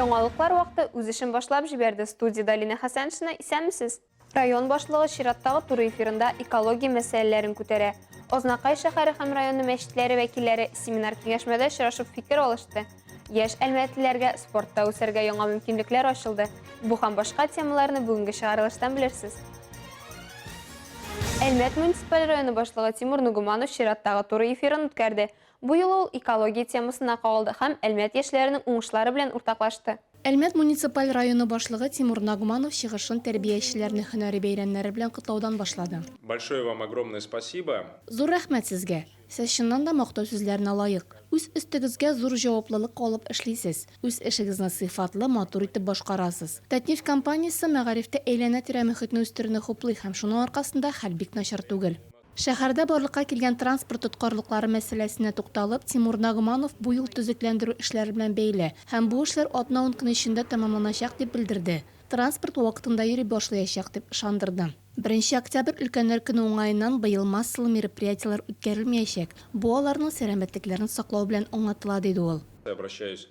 Яңалыклар вакыты үз эшен башлап җибәрде. Студиядә Алинә Хәсәншина, исәнмесез! Район башлыгы чираттагы туры эфирында экология мәсьәләләрен күтәрә. Азнакай шәһәре һәм районы мәчетләре вәкилләре семинар-киңәшмәдә очрашып фикер алышты. Яшь әлмәтлеләргә спортта үсәргә яңа мөмкинлекләр ачылды. Бу һәм башка темаларны бүгенге чыгарылыштан белерсез. Әлмәт муниципаль районы башлыгы Тимур Нугуманов чираттагы туры эфирын үткәрде. Бу юлы ул экология темасына кагылды һәм Әлмәт яшьләренең уңышлары белән уртаклашты. Әлмәт муниципаль районы башлыгы Тимур Нагуманов чыгышын тәрбиячеләрне һөнәри бәйрәмнәре белән котлаудан башлады. Большое вам огромное спасибо. Зур рәхмәт сезгә! Сез чыннан да мактау сүзләренә лаек. Үз өстегезгә зур җаваплылык алып эшлисез, үз эшегезне сыйфатлы, матур итеп башкарасыз. Татнефть компаниясе мәгарифтә әйләнә-тирә мөхитне үстерүне хуплый һәм шуның аркасында хәл бик начар түгел. Шәһәрдә барлыкка килгән транспорт тоткарлыклары мәсьәләсенә тукталып, Тимур Нагуманов бу юл төзекләндерү эшләре белән бәйле һәм бу эшләр атна-ун көн эчендә тәмамланачак дип белдерде. Транспорт вакытында йөри башлаячак, дип ышандырды. Беренче октябрь Өлкәннәр көне уңаеннан быел массалы мероприятиеләр үткәрелмәячәк, бу аларның сәламәтлекләрен саклау белән аңлатыла, диде ул. Обращаюсь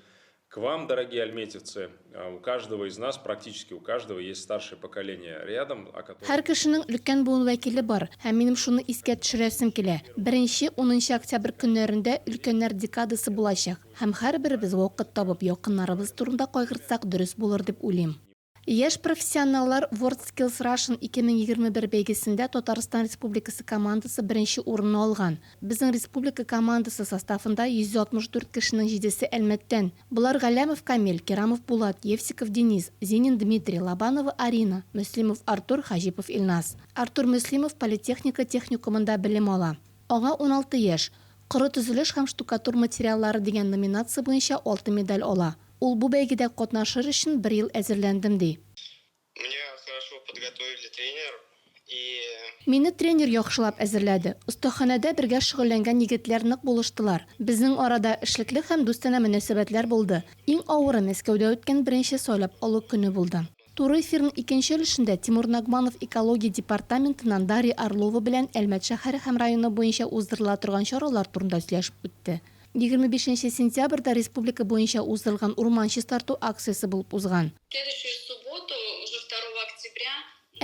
К вам, дорогие альметьевцы, у каждого из нас, практически у каждого есть старшее поколение рядом, о котором... Һәр кешенең өлкән буын вәкиле бар, һәм минем шуны искә төшерәсем килә, беренче, унынчы октябрь көннәрендә өлкәннәр декадасы булачак, һәм һәрберебез вакыт табып якыннарыбыз турында кайгыртсак дөрес булыр дип уйлыйм. Яшь профессионаллар WorldSkills Russian 2021 бәйгесендә Татарстан Республикасы командасы беренче урынны алган. Безнең республика командасы составында 164 кешенең җидесе Әлмәттән. Болар Галләмов Камил, Кирамов Булат, Евсиков Денис, Зинин Дмитрий, Лобанова Арина, Мөслимов Артур, Хаҗипов Илназ. Артур Мөслимов политехника техникумында белем ала. Аңа 16 яшь. Коры төзелеш һәм штукатур материаллары дигән номинация буенча алтын медаль ала. Ул бу бәйгедә катнашыр өчен бер ел әзерләндем, ди. Меня хорошо подготовили тренер и. Мине тренер яхшылап әзерләде. Остаханәдә бергә шөгыльләнгән егетләр нык булыштылар. Безнең арада эшлекле һәм дустанә мөнәсәбәтләр булды. Иң авыры Мәскәүдә үткән беренче сайлап алу көне булды. Туры эфирның икенче өлешендә Тимур Нагманов экология департаментыннан Дарья Орлова белән Әлмәт шәһәре һәм районы буенча уздырыла торган чаралар турында сөйләшеп үтте. 25 нче сентябрьдә республика буенча уздырылган урман чистарту акциясе булып узган. Следующую субботу, уже второго октября.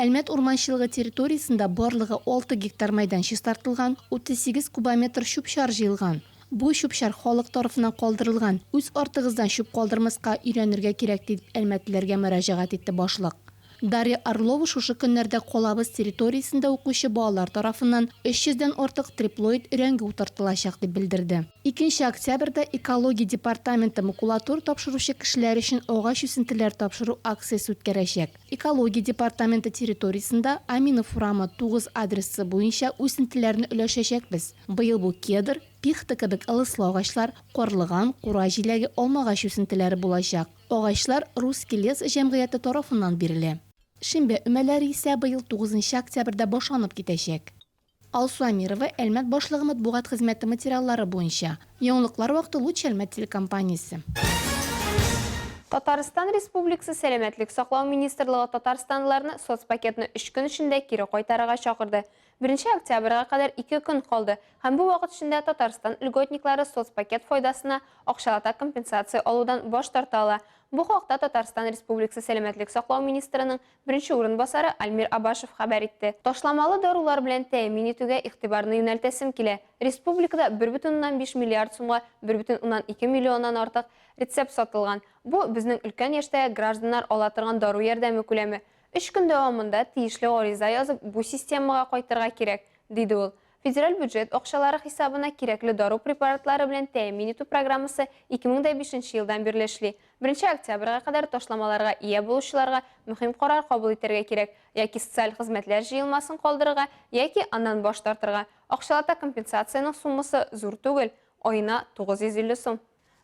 Әлмәт урманчылыгы территориясендә барлыгы 6 гектар мәйдан чистартылган, 38 кубометр чүп-чар җыелган. Бу чүп-чар халык тарафыннан калдырылган, үз артыгыздан чүп калдырмаска өйрәнергә кирәк, дип әлмәтлеләргә мөрәҗәгать итте башлык. Дарья Орлова шушы көннәрдә калабыз территориясендә укучы балалар тарафыннан 300 дән артык триплоид өрәңге утыртылачак, дип белдерде. Икенче октябрьдә экология департаменты макулатура тапшыручы кешеләр өчен агач үсентеләр тапшыру акциясе үткәрәчәк. Экология департаменты территориясендә Аминов урамы, 9 адресы буенча үсентеләрне өләшәчәкбез. Быел бу кедр, пихта кебек ылыслы агачлар, карлыган, кура җиләге, алмагач үсентеләре булачак. Агачлар Русский лес җәмгыяте тарафыннан бирелә. Шимбә өмәләре исә быел тугызынчы октябрьдә башланып китәчәк. Алсу Әмирова, Әлмәт башлыгы матбугат хезмәте материаллары буенча. Яңалыклар вакыты Луч Әлмәт телекомпаниясе. Татарстан Республикасы Сәламәтлек саклау министрлыгы татарстанлыларны соцпакетны өч көн эчендә кире кайтарырга чакырды. Беренче октябрьгә кадәр ике көн калды һәм бу вакыт эчендә Татарстан льготниклары соцпакет файдасына акчалата компенсация алудан баш тарта ала. Бу хакта Татарстан Республикасы сәламәтлек саклау министрының беренче урынбасары Альмир Абашев хәбәр итте. Ташламалы дарулар белән тәэмин итүгә игътибарны юнәлтәсем килә. Республикада 1,5 миллиард сумга 1,2 миллионнан артык рецепт сатылган. Бу, безнең өлкән яшьтәге гражданнар ала торган дару ярдәме күләме. Өч көн дәвамында тиешле гариза язып, бу системага кайтырга кирәк, диде ул. Федераль бюджет акчалары хисабына кирәкле дару препаратлары белән тәэмин итү программасы 2005 нче елдан бирле эшли. Беренче октябрьгә кадәр ташламаларга ия булучыларга мөһим карар кабул итәргә кирәк, яки социаль хезмәтләр җыелмасын калдырырга, яки аннан баш тартырга. Акчалата компенсациянең суммасы зур түгел, аена 950 сум.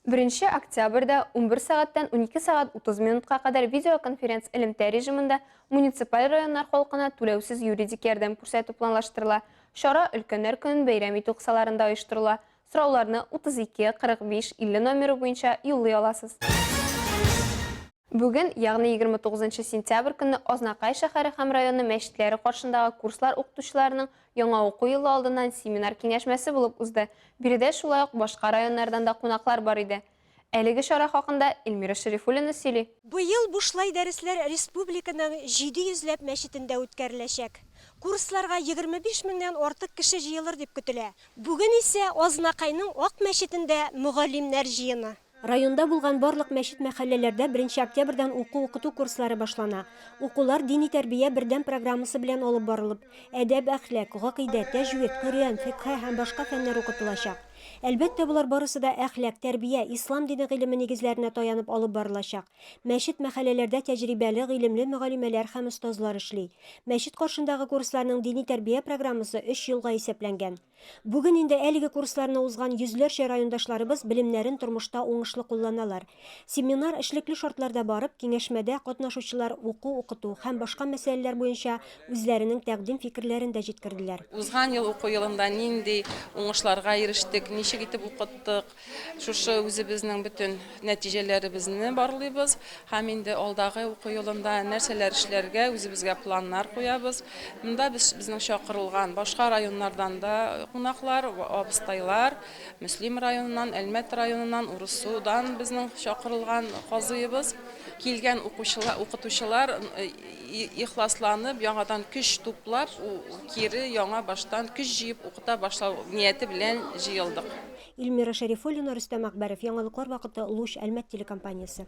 Беренче октябрьдә 11 сәгатьтән 12 сәгать 30 минутка кадәр видеоконференц-элемтә режимында муниципаль районнар халкына түләүсез юридик ярдәм күрсәтү планлаштырыла. Чара Өлкәннәр көнен бәйрәм итү кысаларында оештырыла. Сорауларны 32 45 50 номеры буенча юллый аласыз. Бүген, ягъни 29 нчы сентябрь көнне Азнакай шәһәре һәм районы мәчетләре каршындагы курслар укытучыларының яңа уку елы алдыннан семинар-киңәшмәсе булып узды. Биредә шулай ук башка районнардан да кунаклар бар иде. Әлеге чара хакында Эльмира Шәрифуллина сөйли. Быел бушлай дәресләр республиканың 700 ләп мәчетендә үткәреләчәк. Курсларга 25 меңнән артык кеше җыелыр дип көтелә. Бүген исә Азнакайның Ак мәчетендә мөгаллимнәр җыены. Районда булган барлык мәчет-мәхәлләләрдә беренче октябрьдән уку-укыту курслары башлана. Укулар дини тәрбия бердәм программасы белән алып барылып, әдәп-әхлак, гакыйдә, тәҗвид, Коръән, фикъһе һәм башка фәннәр укытылачак. Әлбәттә, болар барысы да әхлак, тәрбия, ислам дине гыйлеме нигезләренә таянып алып барылачак. Мәчет-мәхәлләләрдә тәҗрибәле, гыйлемле мөгаллимәләр һәм остазлар эшли. Мәчет каршындагы курсларның дини тәрбия программасы өч елга исәпләнгән. Бүген инде әлеге курсларны узган йөзләрчә райондашларыбыз белемнәрен тормышта уңышлы кулланалар. Семинар эшлекле шартларда барып, киңәшмәдә катнашучылар уку-укыту һәм башка мәсьәләләр буенча үзләренең тәкъдим-фикерләрен дә җиткерделәр. Узган ел уку елында нинди уңышларга ирештек, ничек итеп укыттык, Шушы үзебезнең бөтен нәтиҗәләребезне барлыйбыз һәм инде алдагы уку елында нәрсәләр эшләргә үзебезгә планнар куябыз. Монда без безнең чакырылган башка районнардан да кунаклар, абыстайлар, Мөслим районыннан, Әлмәт районыннан, Урыссудан безнең чакырылган казыебыз. Килгән укучылар, укытучылар ихласланып, яңадан көч туплап, кире яңа баштан көч җыеп укыта башлау нияте белән җыелдык. Илмира Шәрифуллина, Рөстәм Әкбәров, Яңалыклар вакыты, Луч, Әлмәт телекомпаниясе.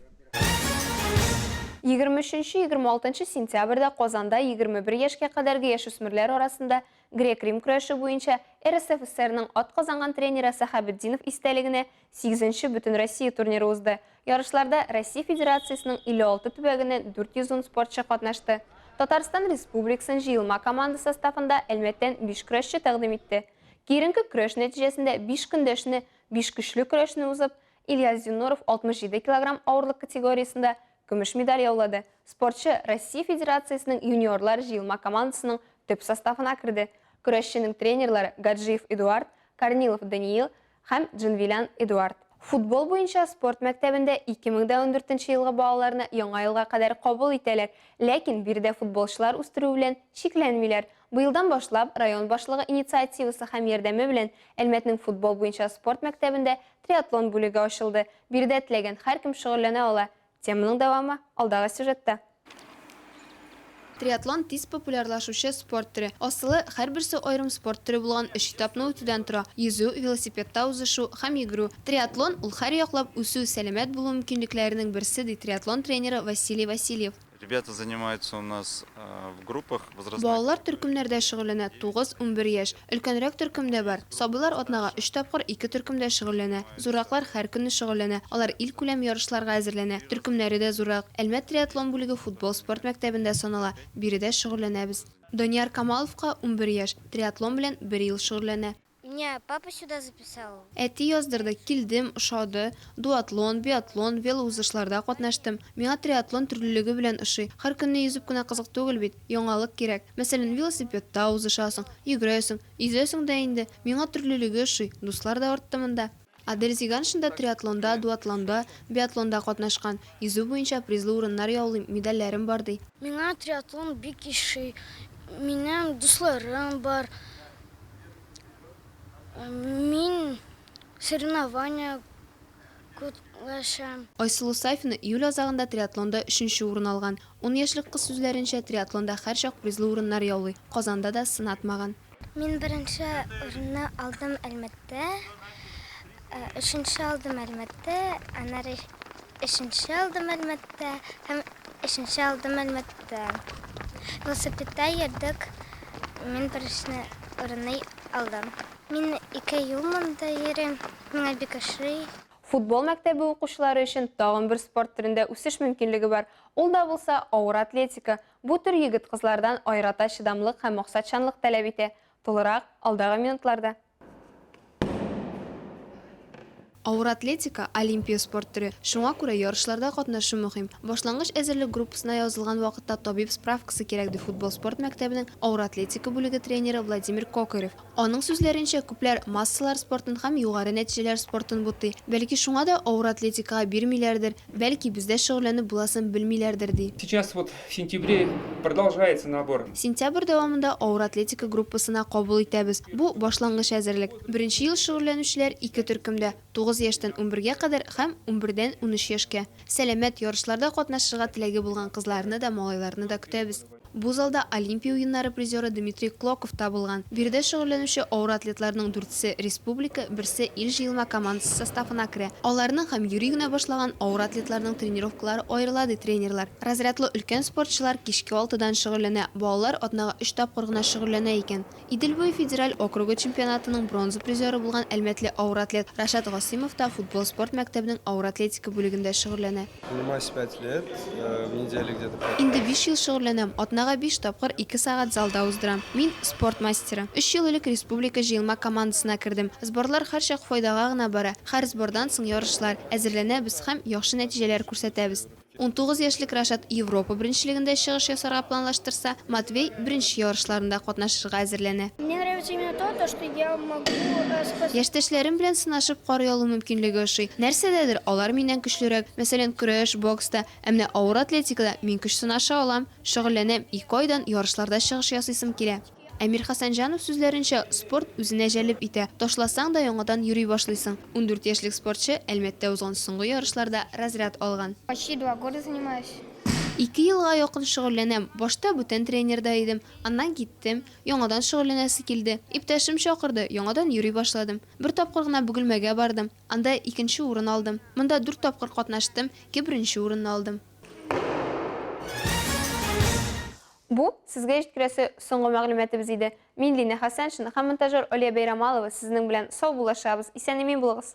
23-26 сентябрьдә Казанда 21 яшькә кадәрге яшүсмерләр арасында грек-рим көрәше буенча РСФСРның атказанган тренеры Сәхәбетдинов истәлегенә сигезенче Бөтенроссия турниры узды. Ярышларда Россия Федерациясенең 56 төбәгеннән 410 спортчы катнашты. Татарстан Республикасын җыелма команда составында Әлмәттән биш көрәшче тәкъдим итте. Киеренке көрәш нәтиҗәсендә биш көндәшне, биш көчле көрәшне узып, Ильяс Зиннуров 67 килограмм авырлык категориясендә көмеш медаль яулады. Спортчы Россия Федерациясенең юниорлар җыелма командасының төп составына керде. Көрәшченең тренерлары Гаджиев Эдуард, Корнилов Даниил һәм Джинвилян Эдуард. Футбол буенча спорт мәктәбендә 2014 нче елгы балаларны яңа елга кадәр кабул итәләр, ләкин биредә футболчылар үстерү белән чикләнмиләр. Быелдан башлап, район башлыгы инициативасы һәм ярдәме белән Әлмәтнең футбол буенча спорт мәктәбендә триатлон бүлеге ачылды. Биредә теләгән һәркем шөгыльләнә ала. Теманың дәвамы, алдагы сюжетта. Триатлон, тиз популярлашучы спорт төре. Асылы, һәрберсе аерым спорт төре булган өч этапны үтүдән тора, йөзү, велосипедта узышу һәм йөгерү. Триатлон, ул һәрьяклап үсү, сәламәт булу мөмкинлекләренең берсе, ди триатлон тренеры Василий Васильев. Ребята занимаются у нас в группах возрастных. Балалар төркемнәрдә шөгыльләнә, тугыз, 11 яшь. Өлкәнрәк төркем дә бар. Сабыйлар атнага өч тапкыр ике төркемдә шөгыльләнә. Зурраклар һәр көнне шөгыльләнә. Алар илкүләм ярышларга әзерләнә. Төркемнәре дә зуррак. Әлмәт триатлон бүлеге футбол спорт мәктәбендә санала. Биредә шөгыльләнәбез. Данияр Камаловка 11 яшь, триатлон белән бер ел шөгыльләнә. Меня папа сюда записал. Әти яздырды, килдем, ошады. Дуатлон, биатлон, велоузышларда катнаштым. Миңа триатлон төрлелеге белән ошый. Һәр көнне йөзеп кенә кызык түгел бит, яңалык кирәк. Мәсәлән, велосипедта узышасың, йөгерәсең, йөзәсең дә инде. Миңа төрлелеге ошый, дуслар да артты монда. Адель Зиганшин да триатлонда, дуатлонда, биатлонда катнашкан. Йөзү буенча призлы урыннар яулыйм, медальләрем бар, ди. Миңа триатлон бик ошый. Минем дусларым бар. Мин соревнования катнашам. Айсылу Сафина июль азагында триатлонда өченче урын алган. Ун яшьлек кыз сүзләренчә, триатлонда һәрчак призлы урыннар яулый, Казанда да сынатмаган. Мин беренче урынны алдым Әлмәттә, өченче алдым Әлмәттә, аннары өченче алдым Әлмәттә һәм өченче алдым Әлмәттә. Велосипедта йөрдек, мин беренче урынны алдым. Мин ике ел монда йөрим, миңа бик ошый. Футбол мәктәбе укучылары өчен тагын бер спорт төрендә үсеш мөмкинлеге бар. Ул да булса, авыр атлетика. Бу төр егет-кызлардан аерата чыдамлык һәм максатчанлык таләп итә. Тулырак, алдагы минутларда. Авыр атлетика, олимпия спорт төре. Шуңа күрә ярышларда катнашу мөһим. Башлангыч әзерлек группасына язылган вакытта табиб справкасы кирәк, ди футбол спорт мәктәбенең авыр атлетика бүлеге тренеры Владимир Кокорев. Аның сүзләренчә, күпләр массалар спортын һәм югары нәтиҗәләр спортын бутый. Бәлки шуңа да авыр атлетикага бирмиләрдер, бәлки бездә шөгыльләнеп буласын белмиләрдер, ди. Сейчас вот в сентябре продолжается набор. Сентябрь дәвамында авыр атлетика группасына кабул итәбез. Бу, башлангыч әзерлек. Беренче ел шөгыльләнүчеләр ике төркемдә, 9. 9 яшьтән унбергә кадәр һәм унбердән 13 яшькә. Сәламәт, ярышларда катнашырга теләге булган кызларны да, малайларны да көтәбез. Бу залда Олимпия уеннары призеры Дмитрий Клоков та булган. Биредә шөгыльләнүче авыр атлетларның дүртесе, республика, берсе ил җыелма командасы составына керә. Аларның һәм йөри генә башлаган авыр атлетларның тренировкалары аерыла, ди тренерлар. Разрядлы өлкән спортчылар кичке алтыдан шөгыльләнә, балалар атнага өч тапкыр гына шөгыльләнә икән. Идел буе федераль округы чемпионатының бронза призеры булган әлмәтле авыр атлет Рашат Гасыймов та футбол спорт мәктәбенең авыр атлетика бүлегендә шөгыльләнә. Занимаюсь пять лет, в неделю где-то по. Инде биш ел шөгыльләнәм, атнага биш тапкыр ике сәгать залда уздырам. Мин, спорт мастеры. Өч ел элек республика җыелма командасына кердем. Сборлар һәрчак файдага гына бара, һәр сбордан соң ярышлар, әзерләнәбез һәм яхшы нәтиҗәләр күрсәтәбез. 19 яшьлек Рашат Европа беренчелегендә чыгыш ясарга планлаштырса, Матвей беренче ярышларында катнашырга әзерләнә. Мне нравится именно то, то, что я могу спас. Яшьтәшләрем белән сынашып карый алу мөмкинлеге ошый. Нәрсәдәдер алар миннән көчлерәк, мәсәлән, көрәш, бокста, ә менә авыр атлетикада мин көч сынаша алам. Шөгыльләнәм, ике айдан ярышларда чыгыш ясыйсым килә. Әмир Хәсәнҗанов сүзләренчә, спорт үзенә җәлеп итә, ташласаң да яңадан йөри башлыйсың. 14 яшьлек спортчы Әлмәттә узган соңгы ярышларда разряд алган. Почти два года занимаюсь. Ике елга якын шөгыльләнәм. Башта бүтән тренерда идем, аннан киттем, яңадан шөгыльләнәсе килде. Иптәшем чакырды, яңадан йөри башладым. Бер тапкыр гына Бөгелмәгә бардым, анда икенче урын алдым. Монда дүрт тапкыр катнаштым, ике беренче урынны алдым. Бу, сезгә җиткерәсе соңгы мәгълүматыбыз иде. Мин Лина Хәсәншина һәм монтажер Алия Бәйрамалова сезнең белән саубуллашабыз. Исән-имин булыгыз!